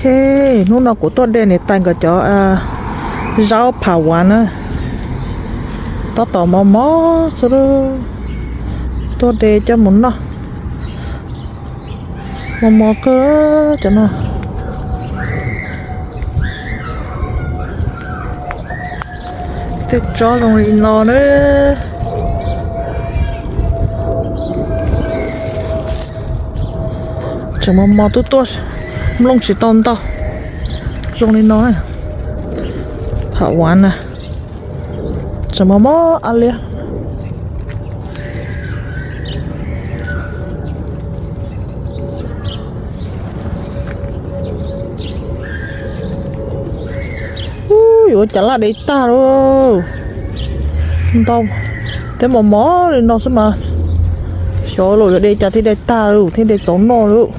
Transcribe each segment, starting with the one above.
Ej, hnub no kuv tuaj de niam tais nkawd cov zaub pham uav na, tab tom mos mos xwb. Tuaj de coj mus noj, mos mos kawg cov no. Tej tsob zoo li no na. Tseem mos mos tuaj tuaj, nplooj tsis tau ntau. Zoo li no, pham uav na, tseem mos mos a liab. Ub, yuav ua cas laj de tag lauj. Ntau, tej mos mos li no xwb mas, xyov los yuav de cas thiaj de tag lauj, thiaj de txaus noj lauj.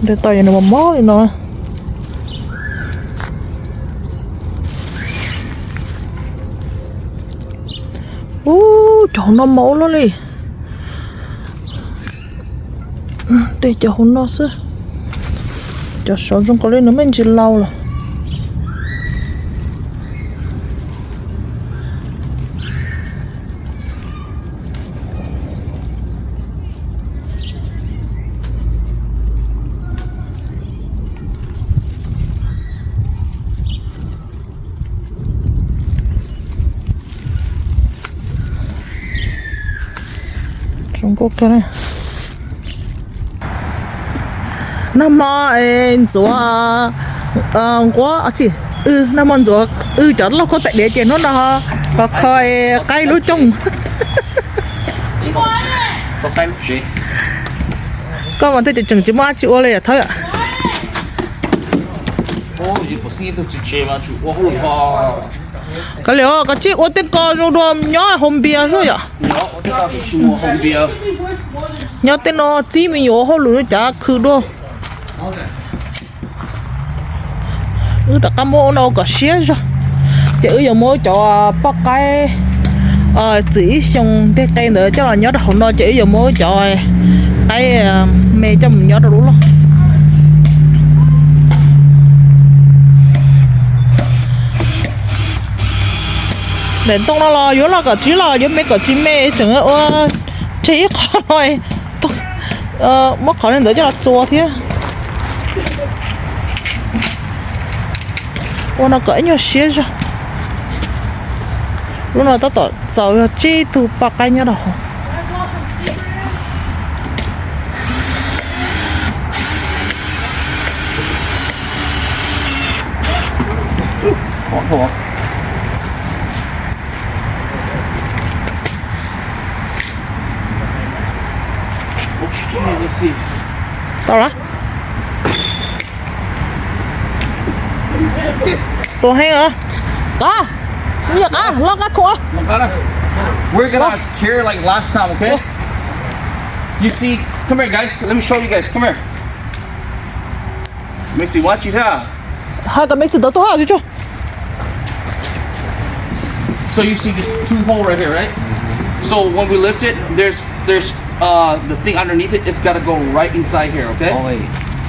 De tau yog nws mos mos li no. Ub, cov hauv no mos ua luaj li. De cov hauv no xwb. Cov saud zoo nkaus li nws me ntsis laus lawm. Nag hmo ntxuav nquab, tsis, nag hmo ntxuav wb cov lauj kaub tais diav ces hnub no los kho qaib lub cooj. Koj mas tej tseem tsis muaj dab tsi ua li yom Thawb? Kav liam, koj tsis ua tej ko zoo dua nyob hauv npias xwb yom? Nyob tej no txib me nyuam hauj lwm cav khw dua. Wb rov qab muab ua no kom siab zog, ces wb yuav muab cov poj qaib txwm ib xyoo nteg qe ntawd coj los nyob rau hauv no, ces wb yuav muab cov qaib me coj mus nyob rau lub loj. Daim ntoo no los yuav loj kom tsis loj, yuav me kom tsis me, tseem ua tseg ib qho no, muab qhov li ntawd coj los txua thiab. Ua no kom ib nyuag siab zog. Lub no tab tom txaus yog tsib tug poj qaib nyob rau hauv. Tau lawm. Tus heev os. Qab, yog qab, loj qab khuam. We're gonna cure like last time, okay? You see, come here, guys. Let me show you guys. Come here. Macy, watch it here. Hais kom Macy ntawd tuaj hais tsuag. So you see this two hole right here, right? So when we lift it, there's there's uh the thing underneath it. It's gotta go right inside here, okay? Oh wait.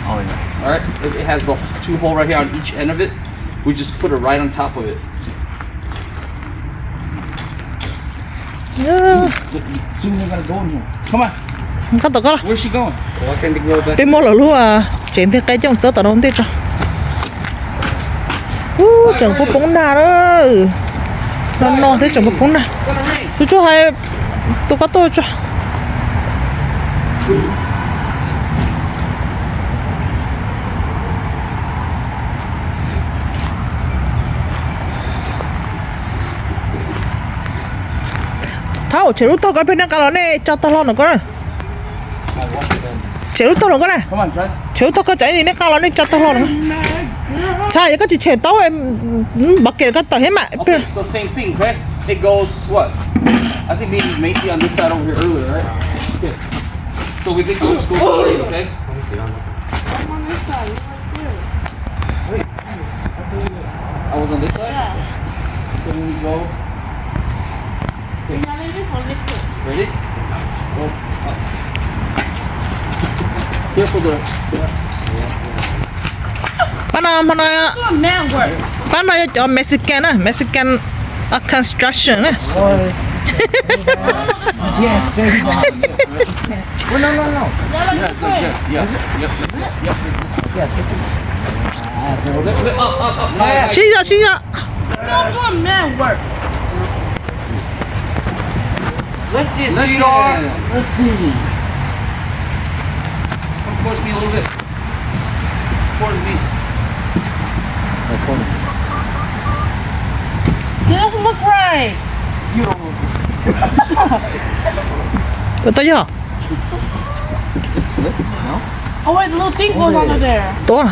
Oh yeah. All right. It, it has the two hole right here on each end of it. We just put it right on top of it. Qab tom koj. Peb muab lawv lub tsev nteg qaib coj txawb tom no ntej tso. Ub, tseem poob poob nag na. No no thiab tseem poob poob nag. Tus tsuag hais tus koj tuaj tso. Thawb, tshem lub tog ko peb neb nqa los nej tso tag hlo no ko na. Tshem lub tog no ko na. Tshem lub tog ko cov neb nqa los nej tso tag hlo no. Txhais yog koj tsis tshem tau, npov kev koj tawm thiab mas. Okay, so same thing, okay? It goes what? I think me and Macy on this side over here earlier, right? Okay. So we can go, go for it, okay? I was on this side? Yeah. So when we go, okay. Ready? Pab no, pab no, pab no yog cov Mexican na, Mexican construction na. Sib zog, sib zog. Don't do a man work. Lift it, Lift it. Lift it. Come towards me a little bit. Towards me. This doesn't look right. You don't look right. Tao yog. Is it flipped? No? Oh, wait, the little thing goes under there. Tuav.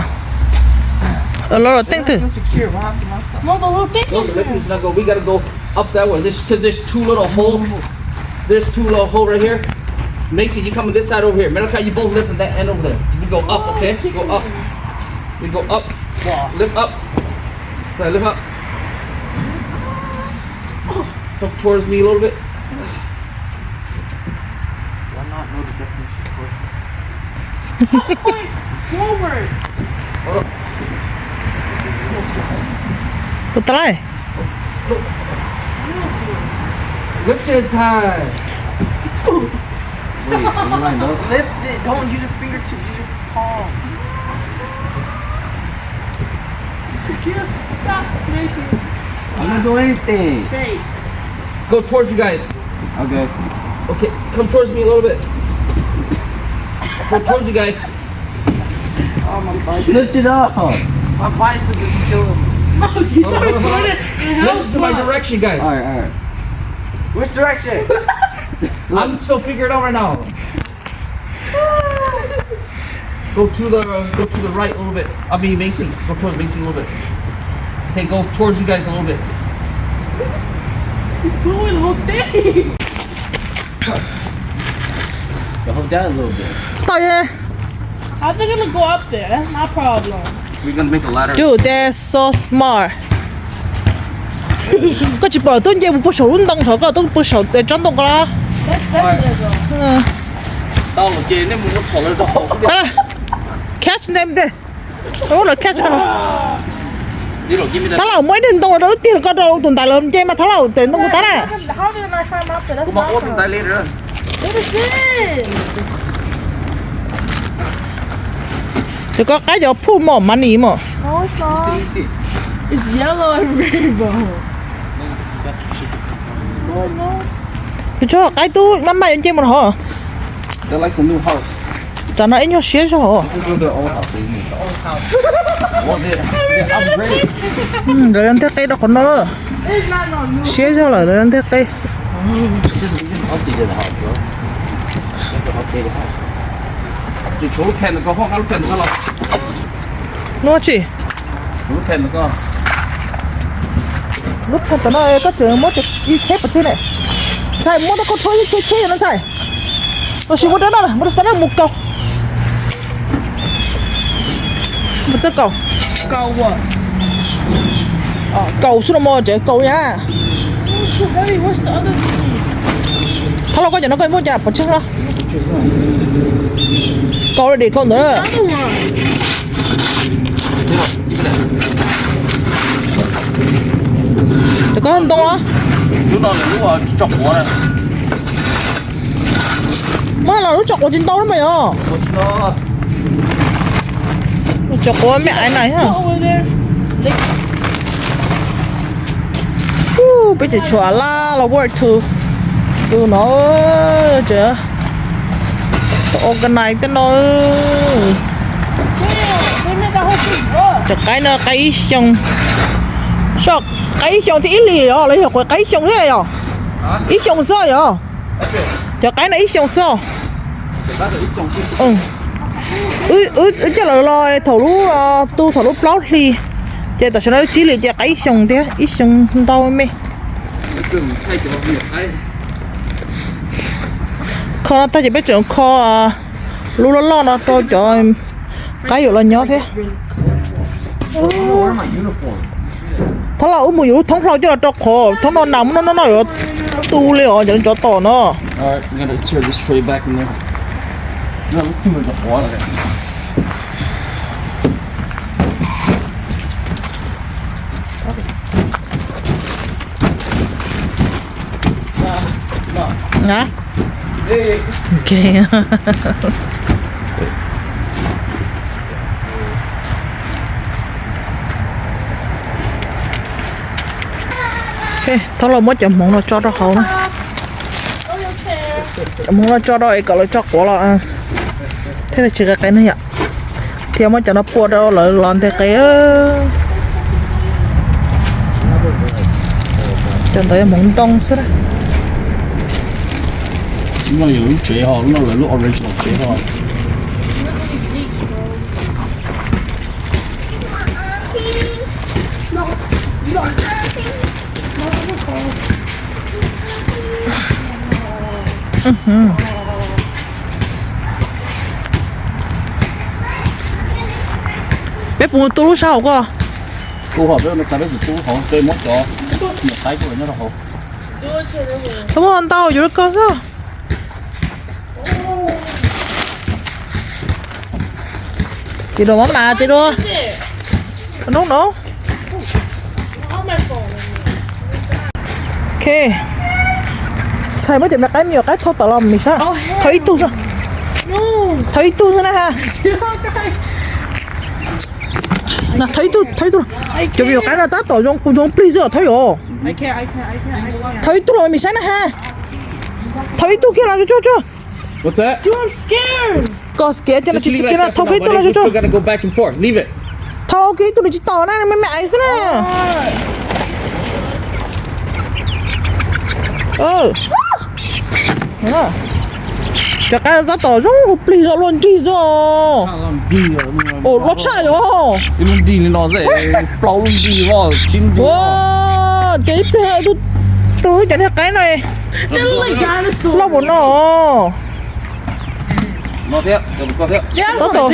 Los los teej twg? Still secure. What happened last time? No, the little thing. Look, look, it's not go. We gotta go up that way. This, 'cause there's two little holes. There's two little hole right here. Mason, you come on this side over here. Malachi, you both lift on that end over there. We go up, okay? Go up. We go up. Lift up. Sorry, lift up. Come towards me a little bit. Do I not know the definition of torsion? Point forward. Hold up. Tus tas lawm. Lift it high. Wait, are you lined up? Lift it. Don't use your fingertips. Use your palms. Stop making. I'm not doing anything. Hey. Go towards you guys. Okay. Okay, come towards me a little bit. Go towards you guys. Oh, my bicycle. Lift it up. My bicycle is killing me. Hold on, hold on, hold on. Listen to my direction, guys. All right, all right. Which direction? I'm still figuring it out right now. Go to the, go to the right a little bit. I mean, Macy's. Go towards Macy's a little bit. Okay, go towards you guys a little bit. He's blowing the whole thing. Go hold down a little bit. Tau ye. I think I'm gonna go up there. That's my problem. We're gonna make a ladder. Dude, they're so smart. Koj tsis pom tub nce mus puag saum lub ntoo saud, koj tub pw saum tsob ntoo ko los. Catch them. Thab Lauj, muab ib tug ntoo rau lub tiag, koj rau tus ntaiv lawv nce mas Thab Lauj, tes ntoo kuv tas na. Ces koj qaib cov phu mom mas nim mom. Tso qaib tub maj maj yuav nce mus hov. Tam no ib nyuag siab zog. Lawv yuav nteg qe rau qhov no. Siab zog lawm, lawv yuav nteg qe. Lub tsi? Lub phees tam no koj tseem muab ib theb pov tseg ne. Ntxhais, muab rau koj rhuav ib theb no ntxhais. Los sis muab rab no, muab rab xab na mus kaus. Mus txawj kaus. Kaus xwb no mas tseem kaus na. Thab Lauj, koj cov no koj muab cas pov tseg no. Kaus dim kaus ntawd. Ces koj ntoo los. Muab los lub tso quav tsis ntau lub mas yog. Tso quav me aiv na. Peb tseem tshuav lab los work to do no, tseem organize tej no. Cov qaib no qaib ib xyoos, qaib ib xyoos thiab ib hlis os, los yog quav qaib ib xyoos thiab yog? Ib xyoos xwb yog? Cov qaib no ib xyoos xwb. Wb coj lawv los thaum lub, tu thaum lub plaub hlis, ces tam sim no lub tsib hlis ces qaib ib xyoos thiab, ib xyoos ntau me. Kho no tag ces peb tseem kho lub loj loj no rau cov qaib yuav los nyob thiab. Thab Lauj, wb mus yuav lub thoob hlau coj los rau qhov thoob no nas muab noj noj yuav Tu li os cov, cov tom no. Thov los muab cov hmoov no tso rau hauv na. Cov hmoov no tso rau es kom lawv tso quav los thiaj li tsis qe qe ne yom. Thiab muab cov no pua rau lawv los nteg qe. Cov ntawd yog hmoov ntoo xwb na. Lub no yog lub tsev ho, lub no lawv lub original tsev ho. Peb puas tu lub sab hauv koj? Tu hauv, peb tu hauv, peb muab cov niam qaib nyob rau hauv. Muab ntau yuav rau koj xwb. Tis dua mab mas tis dua. Nub no. Ok. Ntxhais muab cov me qaib me nyuam qaib thau tawm los mis sab. Thau ib tug xwb. Thau ib tug xwb na ha. Thau ib tug, thau ib tug. Cov me nyuam qaib no tab tom zoo, kuv zoo plig xwb os thau yom. Thau ib tug los mis saib na ha. Thau ib tug kiag los tsuag tsuag. Koj scared tiag no tsis scared na, thau kiag ib tug los tsuag tsuag. Thau kiag ib tug nws tsis tom na, nws me me aiv xwb na. Cov qaib tab tom zoo hu plig zoo luaj nrig xwb. Ua loj tshaj yom. Ces ib pliag tu cov niag qaib no loj npaum no. Tab tom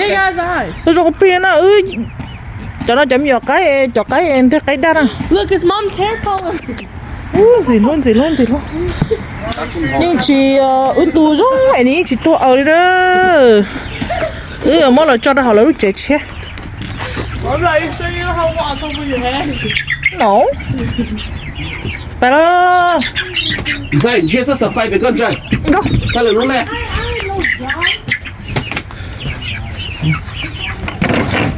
zoo plig na. Cov no cov me nyuam qaib, cov qaib nteg qaib daj na. Ntxim hlub, ntxim hlub, ntxim hlub. Yeej tsis, wb tu zoo es nws yeej tsis tuag aws li na. Wb muab los tso rau hauv lawv lub tsev tshiab. No. Pais los. Ntxhais, ntsia txoj xav fais pem koj ntxhais. Nkauj. Thaij lawm lub ne.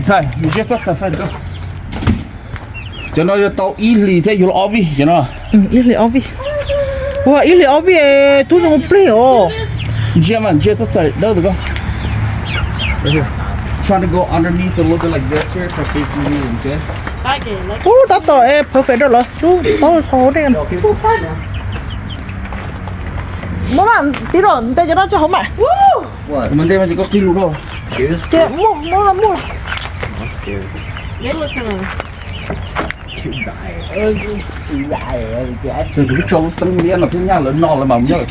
Ntxhais, ntsia txoj xav fais pem koj. Cov no yuav tau ib hlis thiab yuav ob vij cov no. Ib hlis ob vij. Ua ib hlis ob vij tub zoo plig os. Ntsia mas, ntsia txoj xav dawb ntawm koj. Trying to go underneath a little bit like this here for safety reasons, okay? Ub, tab tom es perfect rau lawv lub taub hau dej. Muab mas, tib los nte cov no tso hauv mas. Mus nte mas ces koj qhib lus rau. Ces muab, muab, muab. Kuv twb tso lub teeb liab no thiab nyaj lawv no lawv mas mus nyob.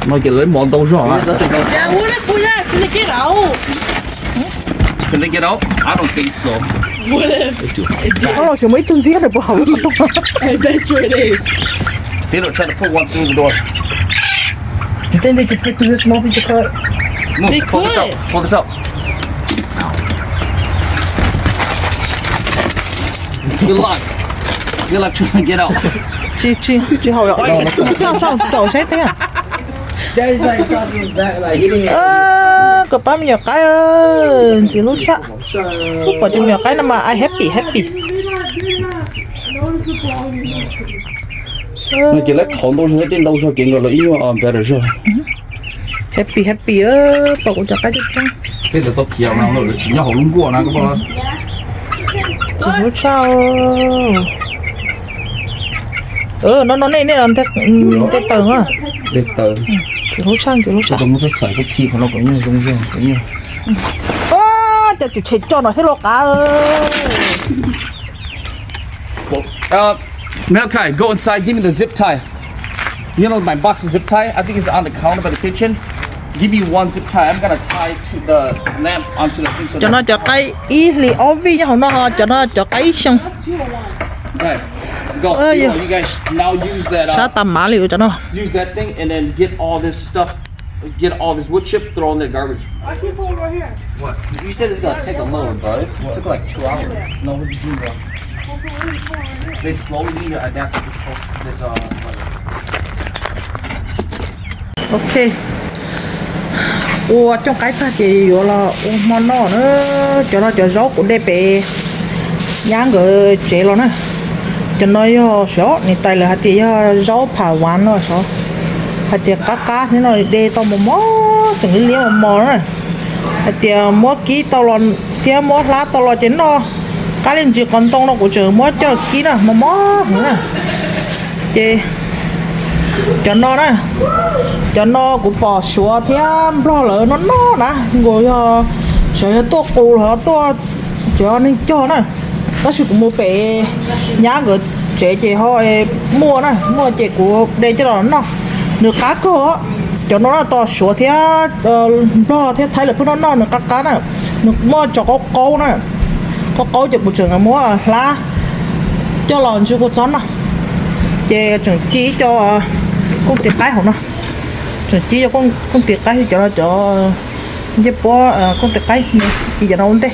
No ces lawv mov ntau zog. Can they get out? I don't think so. Koj los sim muaj ib tug ntxiab rau puag hauv lub qhov rooj. They don't try to put one through the door. Do you think they could fit through this small piece of cut? Move, pull this out, pull this out. Good luck. Good luck trying to get out. Tsis, tsis, tsis haum yom. Tso, tso, tso saib teb. Koj pab me nyuam qaib, ntxim hlub tshaj. Kuv pom cov me nyuam qaib no mas I happy, happy. No ces lawv qhov ntau zog thiab tej ntau zog kev nkaus lawv ib nyuag better zog. Happy, happy, pom kuv cov qaib coob coob. Tej ntawd tau khiav mas lawv tsis nyob hauv lub nkuaj na koj pom. Ntxim hlub tshaj. No no nej, nej tej taws na. Ntxim hlub tshaj, ntxim hlub tshaj. Muab txoj xaim koj khi qhov no kom nyuag zoo zog. Cas tsum tshem tso no thiab lub qab. Malachi, go inside, give me the zip tie. You know my box of zip tie? I think it's on the counter by the kitchen. Give me one zip tie. I'm gonna tie to the lamp onto the thing so. Cov no cov qaib ib hlis ob vij nyob hauv no, cov no cov qaib ib xyoo. Hey, go. Ơ, you, you guys now use that, uh, sab tas mav li cov no. Use that thing and then get all this stuff, get all this wood chip, throw in the garbage. I keep one right here. What? You said it's gonna take a load, bro. It took like two hours. No, what did you do, bro? They slowly need to adapt to this whole, this, uh, weather. Ok, ua cooj qaib tag ces yuav los ua hmo noj na. Cov no cov zaub kuv de pem nyab nkawd tsev los na. Cov no yog xyov niam tais lawv hais tias yog zaub pham vav no xyov, hais tias qab qab thiab no, de tau mos mos, tseem liab liab mos mos na. Hais tias muab kib tau los thiab muab hlab tau los ces noj qab li ntsis qos ntoo no, kuv tseem muab coj los kib na, mos mos heev na. Ces cov no na, cov no kuv pom Suav thiab Nplog lawv noj noj na, nkaus yog xyov yog tuaj qus los tuaj cov neeg cog na. Tab sis kuv mus pem nyab nkawd tsev ces ho muaj na, muaj ces kuv de coj los noj. Nws qab kawg os. Cov no na, tos Suav thiab Nplog thiab Thaib lawv pheej noj noj, nws qab qab na. Nws muaj cov qaub qaub na, qaub qaub ces kuv tseem muab hlab coj los ntsis kua txob noj. Ces tseem ci ib co kooj tis qaib hauv no, tseem ci ib co kooj tis qaib, cov no cov ncej puab kooj tis qaib, ci cov no ua ntej.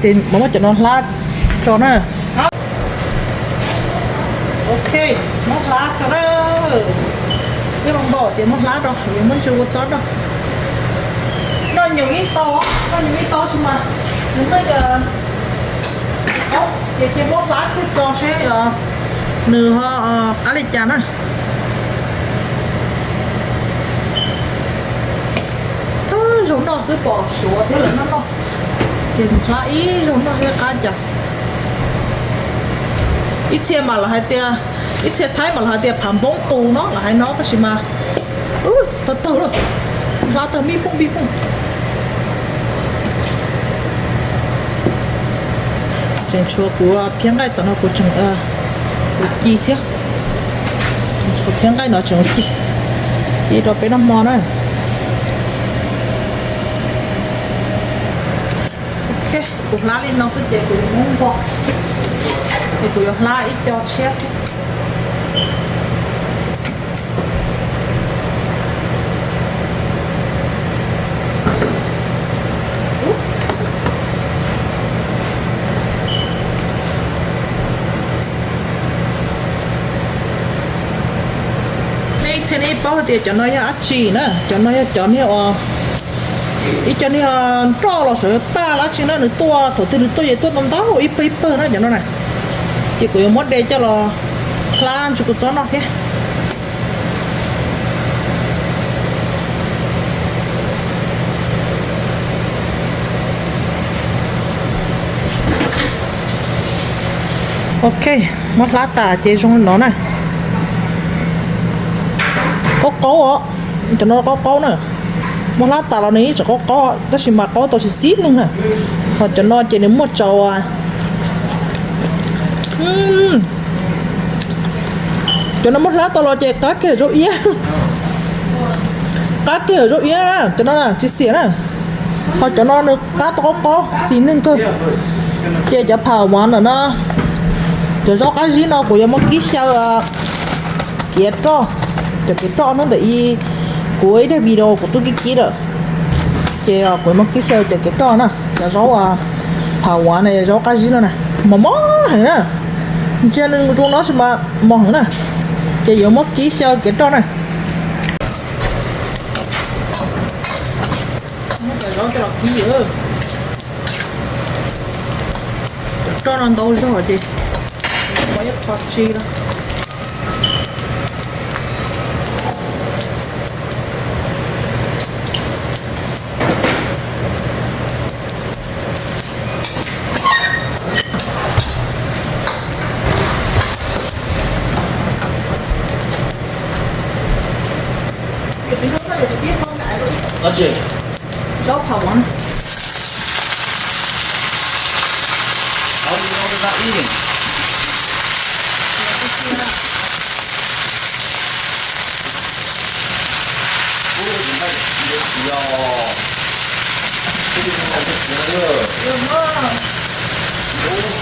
Ces mam muab cov no hlab tso na. Ok, muab hlab tso na. Ib mo npaum ces muab hlab rau, yuav muab ntsis kua txob rau. Noj nyoos yeej tau, noj nyoos yeej tau tsis mas nws muaj cov qaub ces cia muab hlab kiag tso seb nws ho qab li cas na. Tab zaug noj xwb pom Suav thiab lawv noj noj, ces mus hlab ib zaug noj thiab qab cas. Ib txhia mas lawv hais tias, ib txhia Thaib mas lawv hais tias phav npoob qus no lawv hais no tab sis mas tawg tawg lawm, hlab tawg mij phooj mij phooj. Tseem tshuav kuv phiab nqaij tom no kuv tseem, kuv ci thiab, tseem tshuav phiab nqaij no tseem ci, ci rau peb noj hmo na. Ok, kuv hlab li no xwb ces kuv yuav muab npo, ces kuv yuav hlab ib co tshiab thiab. Nej txhia nej paub hais tias cov no yog dab tsi na, cov no yog cov niag, ib co niag nroj los sawv tag dab tsi na, nws tuaj thaum twg nws tuaj ces tuaj ntau ntau ib pawg ib pawg na cov no na. Ces kuv yuav muab de coj los hlab ntsis kua txob noj thiab. Ok, muab hlab tas ces zoo li no na. Qaub qaub os, cov no qaub qaub na. Muab hlab tas los nws yeej tseem qaub qaub tab sis mas qaub tau xis xib neeg na. Ho cov no ces nws muaj tsaus. Cov no muab hlab tau los ces qab kiag zaub iab, qab kiag zaub iab na, cov no tsis xiam na. Ho cov no nws qab tau qaub qaub xis neeg kawg. Ces cov pham vav ntawm no, cov zaub qab zib no kuv yuav muab kib xyaw kev roj, cov kev roj hnub ntawm i kuv ib daim video kuv twb kib kib lawm. Ces kuv yuav muab kib xyaw cov kev roj na, cov zaub pham vav na, zaub qab zib no na, mos mos heev na. Ntsia nws zoo no tab sis mas mos heev na. Ces yuav muab kib xyaw kev roj na. Muab cov zaub coj los kib. Cov roj no ntau zog ces muab ib qho tsi lawm. Dab tsi? Zaub pham vav. How do you know they're not eating?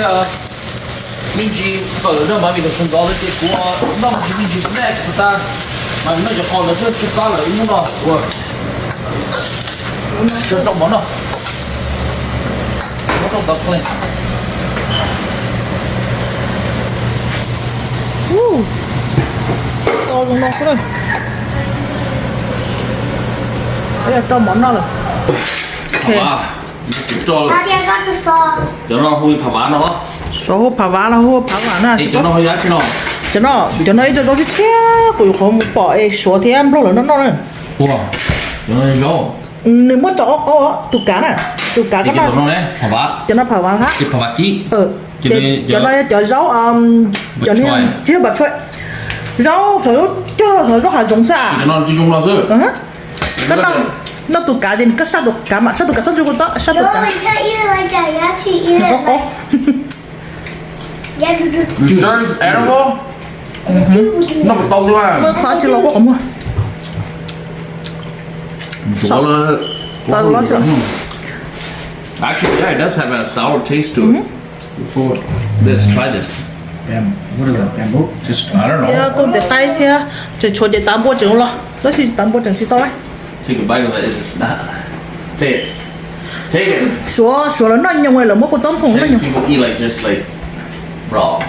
thiab me ntsis fawm no mas vim tias sawv ntxov lawm ces kuv noj me ntsis snack tas, mas noj cov qos ntawd thiab tsw qab lawm ib hnub no ua rau mov noj. Muab rau tau clean. Tau zoo no xwb. Rau mov noj lawm. Cov no hu li phav vav no los? Suav hu phav vav los hu phav vav na. Cov no, cov no ib co zaub thiab thiab kuv yuav qhov mus pom es Suav thiab Nplog lawv noj noj na. Nws muab rau qaub qaub tus kav na, tus kav koj noj. Cov no phav vav hab. Cov no cov zaub, cov tsis yog npas tshuaj, zaub xyov zaub cog los xyov zaub hav zoov xwb. Koj noj tus kav tias koj saj tus kav mam saj tus kav xab ntsuj kua txob saj tus kav. Preserves animal? Noj puas tau thiab mas. Qhov tsis los kuj qhov muag. Txaws los tsis los. Actually, yeah, it does have a sour taste to it. Before this, try this. Bam-, what is that, bamboo? Just, I don't know. Thiab kuj tis qaib thiab, tseem tshuav ces tav npua tseem los, tab sis tav npua tseem tsis tau lawm. Take a bite of it. It's not. Take it. Take it. Suav, Suav lawv noj nyoos lawv muab kua txob nphoo noj Chinese nyoos. People eat like just like raw.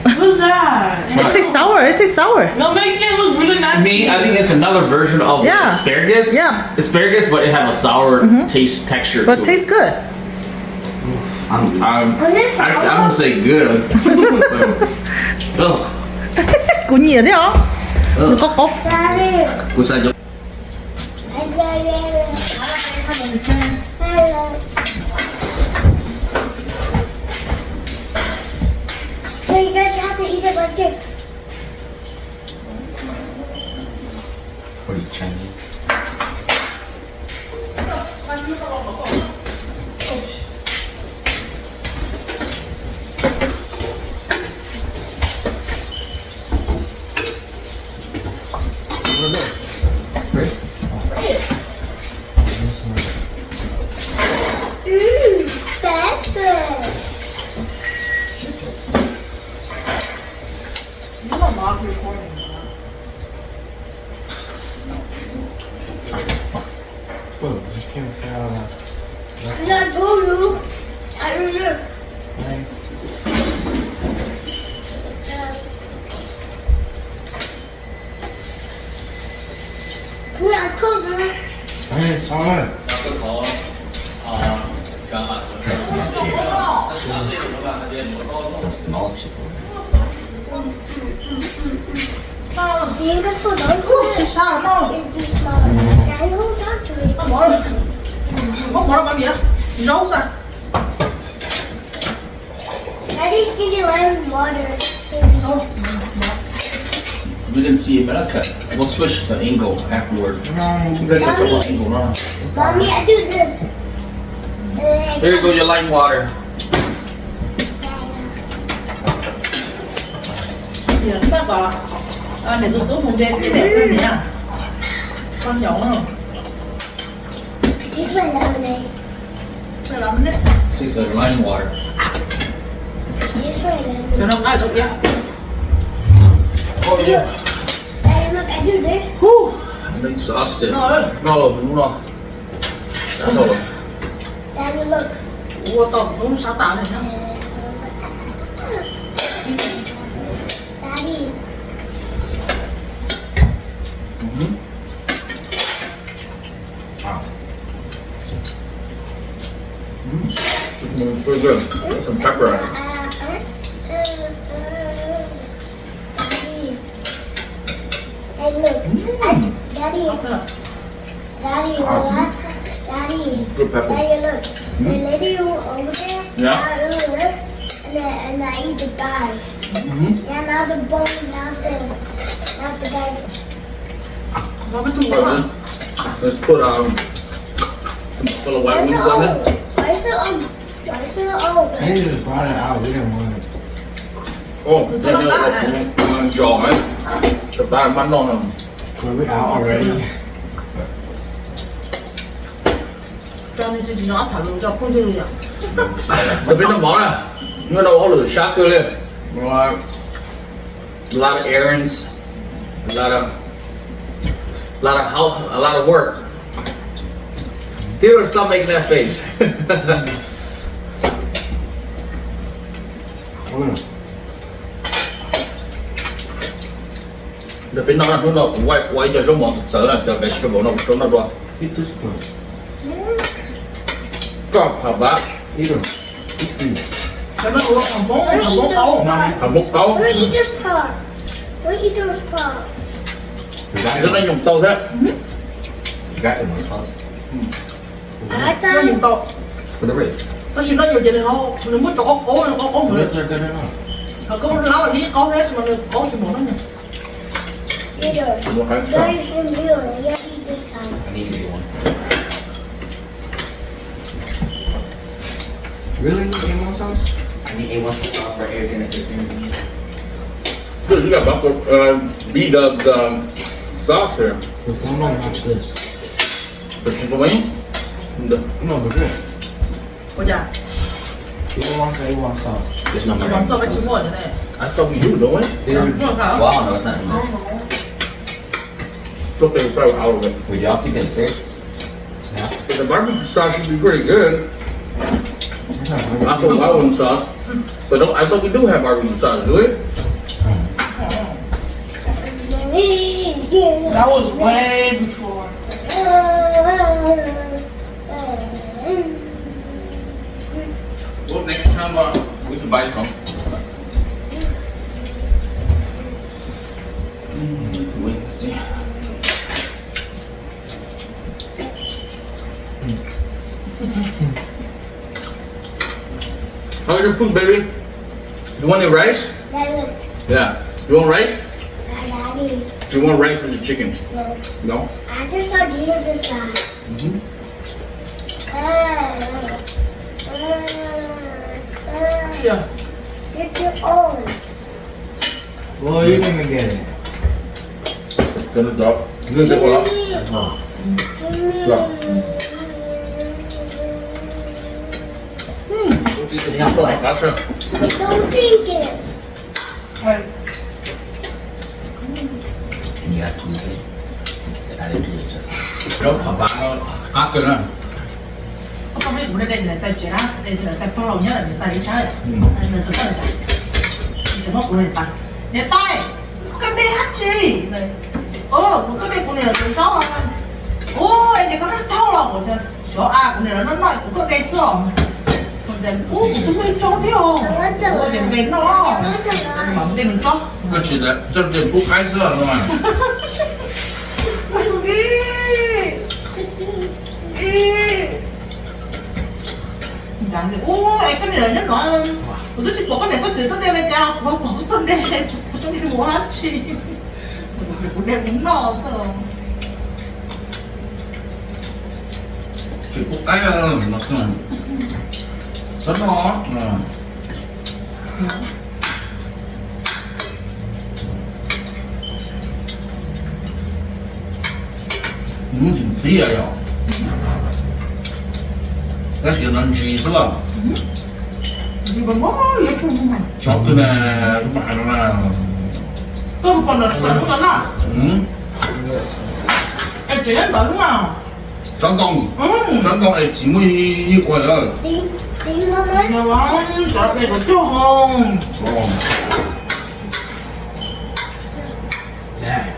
What's that? It tastes sour. It tastes sour. No, make it look really nasty. Me, I think it's another version of the Yeah. asparagus. Yeah. Asparagus, but it have a sour Mm-hmm. taste texture But to it it. tastes good. I'm, I'm, Is it I, I sour? don't say good. Ugh. Kuv nyiam thiab os. Ugh. Nws qab qab. Daddy. Kuv xav cov Hello. No, you guys have to eat it like this. What are you, Chinese? Ooh, pepper. Bro, just can't tell. And I told you, I don't know. Right. Yeah, I told you. Hey, it's all right. Some small chicken. Sao? Sao? Muab mov rau koj noj. Zaub xwb. Daddy's gonna lemon water. We didn't see it, but I'll cut. We'll switch the angle afterward. Mommy, Mommy, I do this. Here you go, your lime water. Niam xav kom niam tus tub mus de tib lem rau niam. Koj nyaum no. Tastes like lime water. Cov no nqaij tau iab. Daddy, look, I do this. Whew, I'm exhausted. No, no, no. Daddy, look. Ua tau kuv sab tas li. Daddy. Mhm. Wow. Mm. Pretty good. Put some pepper on it. Daddy, hey, look. Mm. Daddy, Daddy, the last time, Daddy, good pepper. Daddy, look. Hmm? The lady who over there, yeah, uh, and the, and I eat the guy. Mm-hmm. Yeah, not the bone, not this, not the guys. Alright, let's put, um, some buffalo white wings on it. Why is it, um, why is it, um, why is it, um, I think they just brought it out. We didn't want it. Oh, they know what we want. Enjoy. The bad man on them. Were we out already? Cov peb noj mov na, nyob rau hauj lwm sab kawg li. A lot of errands, a lot of, a lot of help, a lot of work. Theodore, stop making that face. Ntawm peb noj, hnub no kuv wife ua ib co zaub mov txawv txawv na, cov vegetable no kuv rau noj dua. Koj phav vab. Phav Hmoob qaub. Phav Hmoob qaub. Why you just pop? Why you just pop? Nyob no nyoos tau thiab. Nyoos tau. Tab sis noj nyuam ces nws ho, nws muab cov qaub qaub, qaub qaub mus. Ho koj muab lab los nws qaub thiab, tab sis mas nws qaub tsis mov no. Really? You need A one sauce? I need A one sauce for everything that you're saying to me. Dude, you got buffalo, uh, B-dubs, um, sauce here. What's going on? Watch this. But you go in? No, we're good. Ua cas? Ua txog ua txog. Ua txog tsis muaj li ne. I thought we do, don't we? Well, I don't know, it's not in there. Still take a flavor out of it. Would y'all keep it in the fridge? Yeah. But the barbecue sauce should be pretty good. That's a wild one sauce. But don't, I thought we do have barbecue sauce, do we? That was way before. Well, next time, uh, we can buy some. Mm, let's wait and see. How's your food, baby? You want any rice? Daddy. Yeah. You want rice? Daddy. Do you want rice with the chicken? No. No? I just want you to decide. Mm-hmm. You're too old. Well, you can get it. Cái nước đó, nước cái đó. Gimme. Gimme. Gimme. Don't drink it. Zaub hauv pas no qab kawg na. Koj muab kuv de de niam tais tsev na, de niam tais pog laus nyob niam tais li sab. Niam tais, niam tais, koj de dab tsi? Kuv tuaj de kuv niam tais zaub. Ua es koj noj tag los? Kuv tias xyov a, kuv niam noj noj kuv tuaj de xwb os. Kuv tias ub, kuv twb muaj ib tsob thiab os. Kuv tias de noj, mam de nws tsob. Koj tsis de, koj de pub qaib xwb los no. Ua es koj niam nyob no, kuv twb tsis pom koj niam koj txiv tuaj de li cas, kuv pom koj tuaj de, kuv tsis mus dab tsi. Kuv de kuv noj xwb. Tsis pub qaib no xwb. Txhob noj. Ntxim ntxim yom. Tab sis no ntsis xwb os. Tsob twg ne, lub ma no na. Koj puas pom ntawm ntawm lub no na? Es tseem nyob ntawd lub na. Sab ntoo, sab ntoo es tsis muaj ib ua lawm. Cov pem kaum cuaj ho.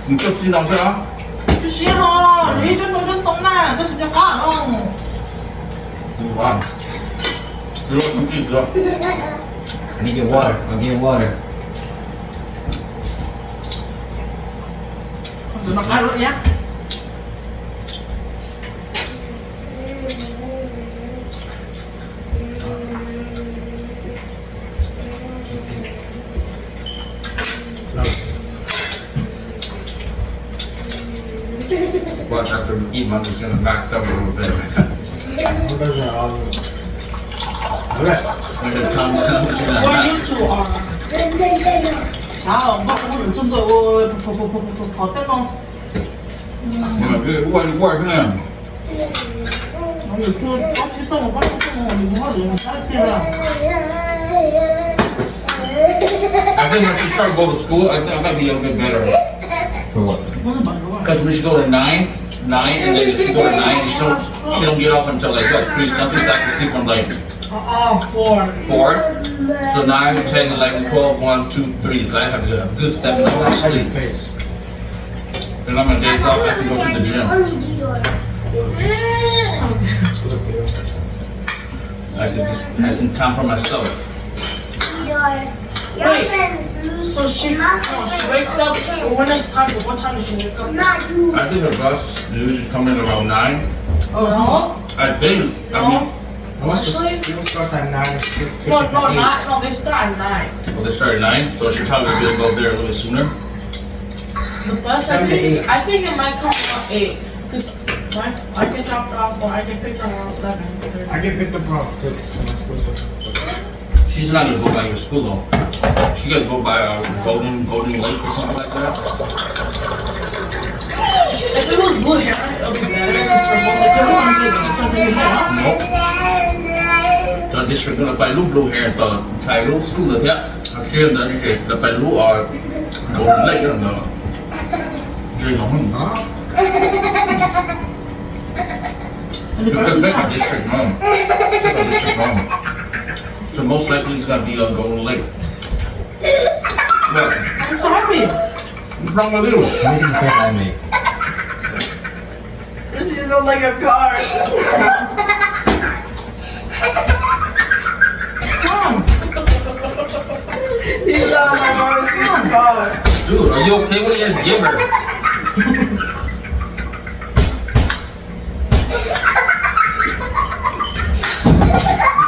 Nws coj txij no xwb. Tsis siab ho, nws ib cov ntoo cov ntoo na, koj tsis nco qab no. I need your water. I'll get water. Watch, after we eat, Mommy's gonna knock them over there. When the time comes, you're not. Where you two are? Sav, npaj ua lwm txoj ntua ua phom tej no. Ua ua na. I think when she start go to school, I think I might be a little bit better. For what? Because we should go to nine, nine, and then if she go to nine, she don't, she don't get off until like what, three something, so I can sleep from like four. So nine, ten, eleven, twelve, one, two, three. So I have a good seven hours sleep. Then on my days off, I can go to the gym. I can just have some time for myself. Wait, so she, oh, she wakes up, when is time, what time does she wake up? I think her bus usually come in around nine. No. I think. I mean, no. Actually? People start at nine. No, no, not, no, they start at nine. Oh, they start at nine, so she probably will go there a little bit sooner. The bus, I think, I think it might come around eight, because my, I get dropped off, or I get picked up around seven thirty. I get picked up around six when I school starts. She's not gonna go by your school though. She gotta go by uh, Golden Golden Lake or something like that. If it was Blue Heron, it would be better. It's for both the children. Nope. Cov district no lawv pais lub Blue Heron, ntxhais lub school ntawd thiab. Kiag ntawd ces lawv pais lub Golden Lake ntawd. Ze no. Because they got district no. They got district no. So most likely it's gonna be on Golden Lake. What? I'm so happy. What's wrong with you? What do you think I make? This is like a car. He's on my mom sees a car. Dude, are you okay? What did you guys give her?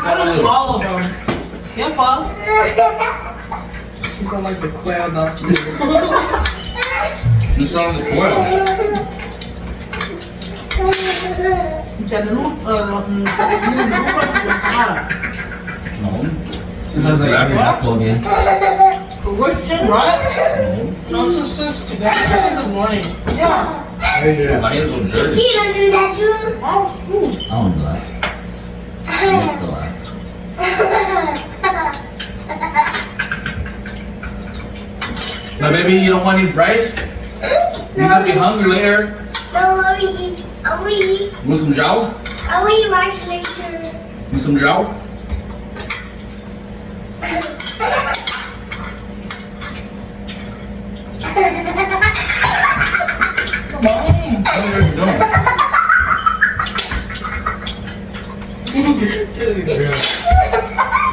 Gotta swallow them. Careful. She sound like the quail downstairs. You sound like the quail. Nws cas nws lub, nws lub koj tsis yog txhob. No. She sounds like every basketball game. Where's Jim, right? No, it's just since today. It's since this morning. Yeah. How you doing? My hands look dirty. You don't do that too? Oh, shoot. I don't do that. Make the laugh. My baby, you don't want any rice? You gonna be hungry later. No, mommy, eat. Are we? Want some jao? Are we rice later? Want some jao? Come on. What are you doing?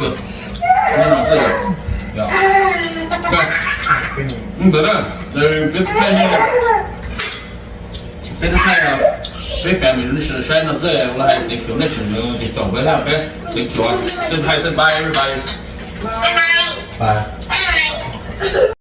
Good. No, no, sit down. Yeah. Good. Mm, good. There, good. Peb twb hais, peb family lub sij hawm saib no xwb, ua li hais thank you nej tseem nws tsis caum peb, peb thank you, say hi, say bye everybody. Bye.